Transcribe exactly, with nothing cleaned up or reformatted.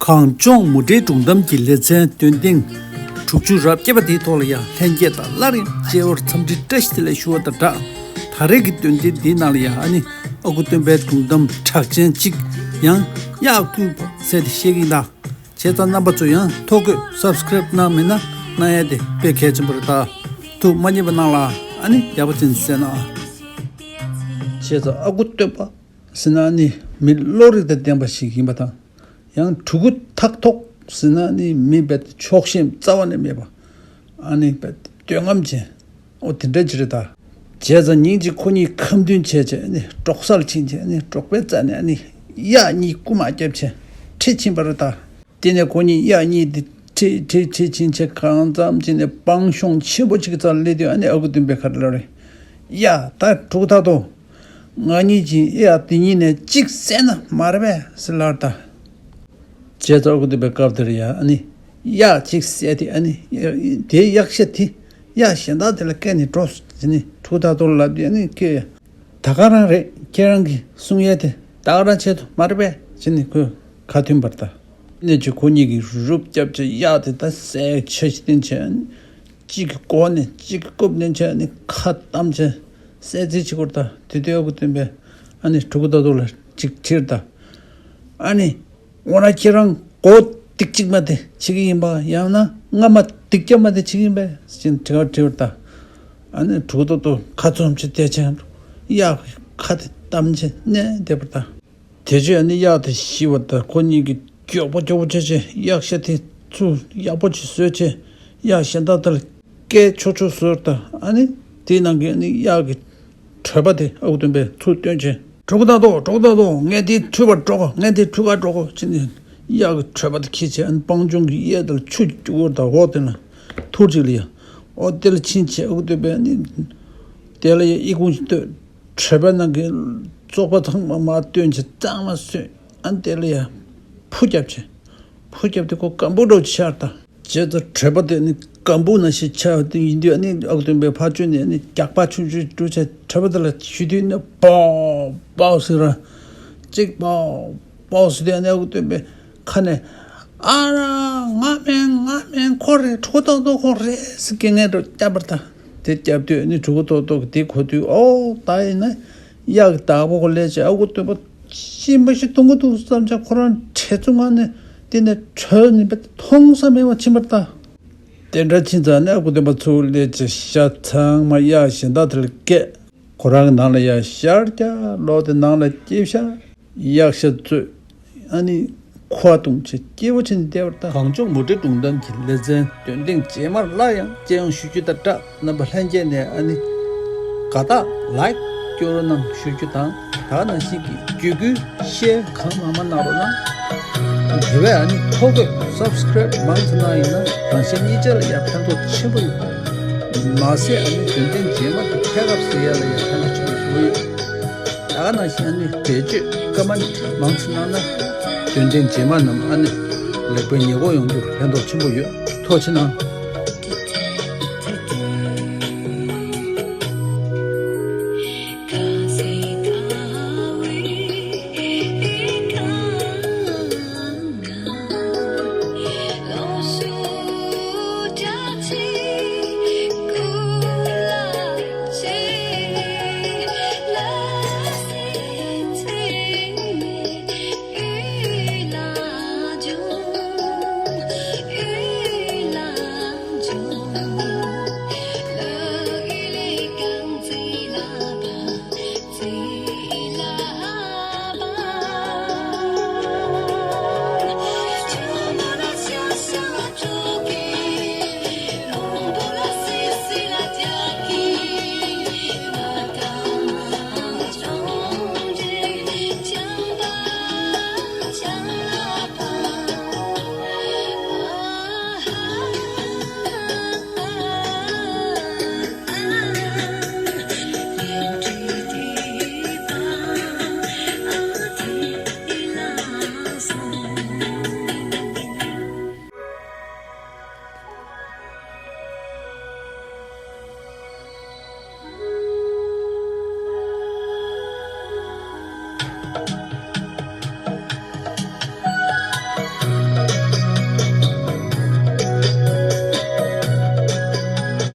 གངས་ལྗོངས་མུ་འབྲེལ་སྒྲུང་གཏམ་གྱི་ལེ་ཚན་འདོན་ཐེངས་དྲུག་ཅུ་རེ་བརྒྱད་པ་དེའི་ཐོག་ལ་ཡང་ལྷན་རྒྱས་དང་སླར་ཡང་མཇལ་བར་འཚམས་འདྲི་བཀྲ་ཤིས་བདེ་ལེགས་ཞུ་བ་དང་སྦྲགས། ད་རེས་ཀྱི་འདོན་ཐེངས་འདིའི་ནང་ལ་ཡང་ཨ་ནི་ཨ་ཁུ་སྟོན་པའི་སྒྲུང་གཏམ་གྲགས་ཅན་གཅིག་ཡང་གཡག་བརྐུས་པ་ཟེར་ཏེ་བཤད་ཀྱི་ཡིན་ད། བྱས་ཙང་རྣམ་པ་ཚོ་ཡང་ཐོ་འགོད་སབ་སི་ཀ་རེབ་གནང་མེད་ན་གནང་ཡ་དེ་དཔེ་གལ་ཆེན་པོ་རེད་ད། ཐུགས་མ་མཉེས་པ་གནང་ལ་ཨ་ནི་ཡག་པོ་ཅན་གསན་ཨ། བྱས་ཙང་ཨ་ཁུ་སྟོན་པ་ཟེར་ན་ཨ་ནི་མི་བློ་རིག་དང་ལྡན་པ་ཞིག་ཡིན་པ་དང་། ཡང་ཕྲུ་གུ་ཐག་ཐོག་ཟེར་ན་ནི་མི་རྦད་དེ་ཕྱོགས་ཞེན་རྩ་བ་ནས་མེད་པ། ཨ་ནི་རྦད་དེ་འདོད་རྔམ་ཅན། ཨོ་དེ་འདྲ་ཅིག་རེད་ད། བྱས་ཙང་ཉིན་གཅིག་ཁོ་གཉིས་ཁ་མདུན་བྱས་བྱས་ནི་འབྲོག་སར་ཕྱིན་བྱས་ནི་འབྲོག་པའི་རྩ་ནས་ཨ་ནི་གཡག་གཉིས་རྐུ་མ་བརྒྱབ་བྱས་ཁྲིད་ཕྱིན་པ་རེད་ད། དེ་ནས་ཁོ་གཉིས་གཡག་གཉིས་དེ་ཁྲིད་ཁྲིད་ཁྲིད་ཕྱིན་བྱས་གང་འཚམ་ཅིག་ནས་སྤང་གཤོང་ཆེན་པོ་ཅིག་གི་རྩར་སླེབས་དུས་ཨ་ནི་ཨ་ཁུ་སྟོན་པས་ག་རེ་ལབ་རེད། གཡག་ད་ཕྲུ་གུ་ཐག་ཐོག་ང་གཉིས་ཀྱིས་གཡག་དེ་གཉིས་ནས་གཅིག་བསད་ན་མ་རེད་པས་ཟེར་ལབ་ད། བྱས་ཙང་ཨ་ཁུ་སྟོན་པས་སྐབས་དེར་ཡང་ཨ་ནི་གཡག་གཅིག་བསད་དེ་ཨ་ནི་དེའི་གཡག་ཤ་དེ་གཡག་གཞན་དག་དེ་ལ་བསྐྱལ་ནས་འགྲོ་ཟེར་ནས་ཕྲུ་གུ་ཐག་ཐོག་ལ་ལབ་དུས་ཨ་ནི་ཁོས་ད་ག་རང་རེད། ཁྱེད་རང་གིས་གསུང་ཡས་དེ་ད་ག་རང་བྱེད་ཐུབ་མ་རེད་པས་ཟེར་ནས་ཁོས་ཁ་མཐུན་པར་ད། ནས་ཀྱི་ཁོ་གཉིས་ཀྱིས་རུབ་རྒྱབ་ཀྱི་གཡག་དེ་ད་བསད་ཆ་ཞིག་བསྟན་བྱས། གཅིག་གི་མགོ་ནས་གཅིག་གི་རྐུབ་ནས་བྱས་ནས་ཁ་བསྡམས་བྱས་བསད་རྩིས་བྱེད་དགོས་ད། དེ་དུས་ཨ་ཁུ་སྟོན་པས་ཨ་ནི་ཕྲུ་གུ་ཐག་ཐོག་ལ་གཅིག་ཁྲིད་ད། ཨ་ནི་འོ་ན་ཁྱེད་རང་མགོ་ཏིག་གཅིག་མ་དེ་བྱེད་ཀྱི་ཡིན་པ་ཡང་ན་རྔ་མ་ཏིག་བརྒྱ་མ་དེ་བྱེད་ཀྱི་ཡིན་པས་ཟེར་དྲི་བ་དྲིས་པར་ད། ཨ་ནི་ཕྲུ་གུ་ཐག་ཐོག་ཁ་བཙུམ་བྱས་བསྡད་བྱས་གཡག་གི་ཁ་དེ་བསྡམས་བྱས་མནན་བསྡད་པར་ད། དེ་རྗེས་ཨ་ནི་གཡག་དེ་ཤི་བ་དང་ཁོ་གཉིས་ཀྱིས་མགྱོགས་པོ་མགྱོགས་པོ་བྱས་བྱས་གཡག་ཤ་དེ་ཚུར་ཡག་པོ་ཅིག་བཟོས་བྱས་གཡག་གཞན་དག་དེ་ལ་བསྐྱལ་ཆོག་ཆོག་བཟོས་ད། ཨ་ནི་དེའི་ནང་གི་ཨ་ནི་གཡག་གི་གྲོད་པ་དེ་ཨ་ཁུ་སྟོན་པས་ཚུར་བཏོན་བྱས་ཕྲུ་གུ་ཐག་ཐོག་ཕྲུ་གུ་ཐག་ཐོག་ངས་དེ་འཁྲུད་པར་འགྲོ་གོ། ངས་དེ་འཁྲུད་གར་འགྲོ་གོ་ཟེར་ནས་གཡག་གི་གྲོད་པ་དེ་འཁྱེར་བྱས་ཨ་ནི་སྤང་ལྗོངས་ཀྱི་གཡས་དེ་ལ་ཆུ་རྒྱུག་པར་ད་འོག་དེ་ལ་ཐུར་ཅིག་ལ་ཡ་འོ་དེ་ལ་ཕྱིན་བྱས་ཨ་ཁུ་སྟོན་པས་ཨ་ནི་དེ་ལ་ཡ་ཨི་ཁུང་ཅིག་བཏོད། གྲོད་པ་ནང་གི་བཙོག་པ་ཚང་མ་མར་བཏོན་བྱས་གཙང་མ་བཟོས། ཨ་ནི་དེ་ལ་ཡ་ཕུ་བརྒྱབ་བྱས། ཕུ་བརྒྱབ་དེ་ཁོ་སྐམ་པོ་འདྲ་བོ་ཆགས་ད། བྱས་ཙང་གྲོད་པ་དེ་ནི་སྐམ་པོ་ནང་བཞིན་ཆགས་དེ་ཡིན་དུས་ཨ་ནི་ཨ་ཁུ་སྟོན་པས་ཕར་བཅོས་ནས་ཨ་ནི་རྒྱགས་པ་ཆུང་ཆུང་བླུགས་བྱས་གྲོད་པ་དེ་ལ་གཞུས་དུས་ནི་པའོ་པའོ་ཟེར་ར། གཅིག་པའོ་པའོ་ཟེར་དུས་ཨ་ནི་ཨ་ཁུ་སྟོན་པས་ཁ་ནས་ཨ་ར་ང་མིན་ང་མིན་ཁོ་རེད། ཕྲུ་གུ་ཐག་ཐོག་ཁོ་རེད་ཟེར་སྐད་ངན་འདྲ་བོ་བརྒྱབ་པར་ད། དེ་བརྒྱབ་དུས་ནི་ཕྲུ་གུ་ཐག་ཐོག་གིས་དེ་གོ་དུས་ཨོ་ད་ཡིན་ན་གཡག་གི་བདག་པོ་གོ་ལས་བྱས་ཨ་ཁུ་སྟོན་པ་ཤི་མ་ཤི་གཏོང་གི་འདུག་བསམ་བྱས་ཁོ་རང་བྲེལ་འཚུབ་ངང་ནས་དེ་ནས་བྲོས་ནས་མཐོང་ས་མེད་པར་ཕྱིན་པར་ད། དེ་འདྲ་ཕྱིན་ཙང་ནི་ཨ་ཁུ་སྟོན་པ་ཚུར་སླེབས་བྱས་ཤ་ཚང་མ་གཡག་གཞན་དག་དེ་ལ་བསྐྱལ། ཁོ་རང་གི་ནང་ལ་ཡ་ཤར་རྒྱག་ལོག་དེ་ནང་ལ་སྐྱེལ་ཤ། གཡག་ཤ་བཙོས། ཨ་ནི་ཁུ་བ་བཏུང་བྱས་སྐྱིད་པོ་བྱས་ནས་བསྡད་པར་ད། གངས་ལྗོངས་མུ་འབྲེལ་སྒྲུང་གཏམ་གྱི་ལེ་ཚན་འདོན་ཐེངས་རྗེས་མར་སླར་ཡང་མཇལ་ཡོང་ཞུ་རྒྱུ་དང་སྦྲགས་རྣམ་པ་ལྷན་རྒྱས་ནས་ཨ་ནི་དགའ་རྟགས་ལའིཀ་སྐྱོར་རོགས་གནང་ཞུ་རྒྱུ་དང་། ད་ག་ནང་བཞིན་གྱི་བརྒྱུད་སྐུལ་ཤེར་གང་མང་མང་གནང་རོགས་གནང་། དེ་བས་ཨ་ནི་ཐོ་འགོད་སབ་སི་ཀ་རེབ་མང་ཙམ་གནང་ཡིན་ན་རང་གཞན་གཉིས་ཆ་ལ་ཡང་ཕན་ཐོགས་ཆེན་པོ་ཡོད། མ་ཟད་ཨ་ནི་འདོན་ཐེངས་རྗེས་མ་དེ་ཐད་ཀར་གཟིགས་ཡ་ལ་ཡང་ཕན་ཐོགས་ཆེན་པོ་ཞིག་ཡོད། ད་ག་ནང་བཞིན་ཨ་ནི་འགྲེལ་བརྗོད་ཀ་མན་ཊི་མང་ཙམ་གནང་ན་འདོན་ཐེངས་རྗེས་མ་རྣམས་ཨ་ནི་ལེགས་པའི་ཉེས་འགོག་ཡོང་རྒྱུར་ཕན་ཐོགས་ཆེན་པོ་ཡོད། ཐུགས་རྗེ་གནང་།